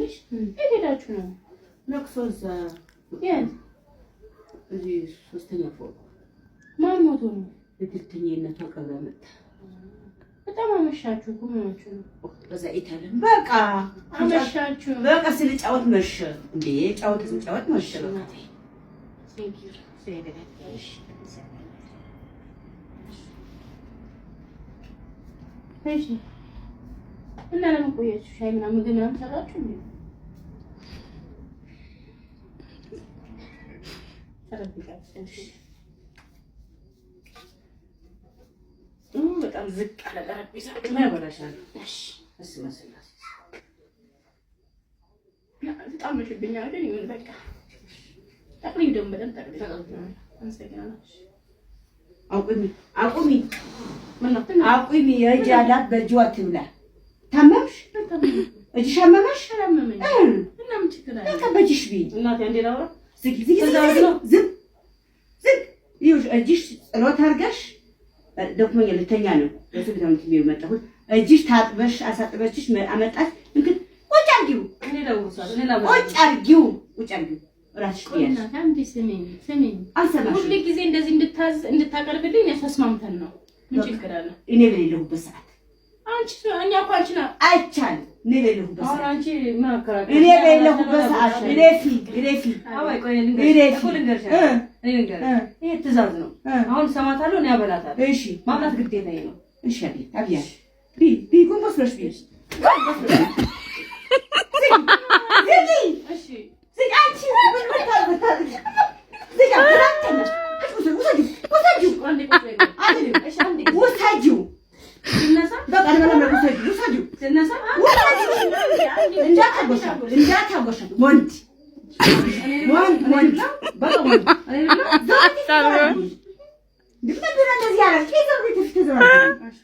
ትንሽ። የት ሄዳችሁ ነው? ለቅሶ እዛ። የት? እዚህ ሶስተኛ ፎቅ። ማን ሞቶ ነው? እድልተኝነቷ ቀብራ መጣ። በጣም አመሻችሁ እኮ፣ ምን ሆናችሁ ነው? በዛ ኢታለን በቃ። አመሻችሁ። በቃ ስንጫወት መሸ እንዴ፣ ጫወት ስንጫወት መሸ በቃ። Thank you. እሺ፣ እሺ። እና ለምን ቆያችሁ? ሻይ ምናምን ምግብ ምናምን ሰራችሁ እንዴ? ጠረጴዛ በጣም ዝቅ አለ ጠረጴዛ። ያበላሻል። እሺ። እስ መስላስ በጣም መሽብኛል፣ ግን ይሁን በቃ። ጠቅልዩ ደግሞ በደንብ ጠቅልዩ። አመሰግናለሁ። አቁሚ፣ አቁሚ። ምነው? አቁሚ። የእጅ አላት በእጅዋ ትብላ። ታመምሽ? እጅሽ አመመሽ? አላመመኝም። እና ምን ችግር አለ? በቃ በእጅሽ ብይ። እናቴ አንዴ ላውራ። ዝግ ዝግ ዝግ ዝግ ዝግ። ይኸውልሽ እጅሽ ጸሎት አድርገሽ፣ ደክሞኛል ልተኛ ነው። ለሱ ቤት የመጣሁት እጅሽ ታጥበሽ አሳጥበችሽ አመጣሽ። እንትን ቁጭ አድርጊው፣ እኔ ለውሳለሁ። እኔ ላበላ። ቁጭ አድርጊው፣ ቁጭ አድርጊው። እራስሽ ቆይ ትያለሽ። እናቴ አንዴ ስሚኝ፣ ስሚኝ። አልሰማሽም። ሁል ጊዜ እንደዚህ እንድታዝ እንድታቀርብልኝ ተስማምተን ነው። ምን ችግር አለ? እኔ በሌለሁበት ሰዓት አንቺ እኛ እኮ አንቺ ና አይቻልም። እኔ በሌለሁበት አሁን ሰዓት አንቺ ምን አከራከርሽ? እኔ በሌለሁበት ሰዓት እረፊ፣ እረፊ። አባይ ቆይ ልንገርሽ እረፊ። እኮ ልንገርሽ፣ እኔ ልንገርሽ፣ ይሄ ትእዛዝ ነው። አሁን እሰማታለሁ፣ እኔ አበላታለሁ። እሺ። ማብላት ግዴታዬ ነው። እሺ፣ አብያ አብያ ቢ ቢ ጎንበስ ብለሽ ቢ፣ ጎንበስ ብለሽ ዝጊ። እሺ። ዝጊ። አንቺ ምን ዝጊ። አትናተነ ውሰጂው፣ ውሰጂው። አንዴ ቁጭ በይ። አይደለም። እሺ አንዴ። ውሰጂው። ሲነሳ በቃ ለመለመ ውሰጂው፣ ውሰጂው። ሲነሳ። ውሰጂው። እንዳታጎሻት፣ እንዳታጎሻት። ወንድ ወንድ ወንድ በቃ ወንድ እኔ ልብላ። ምንድን ነው እንደዚህ ያደረግሽ?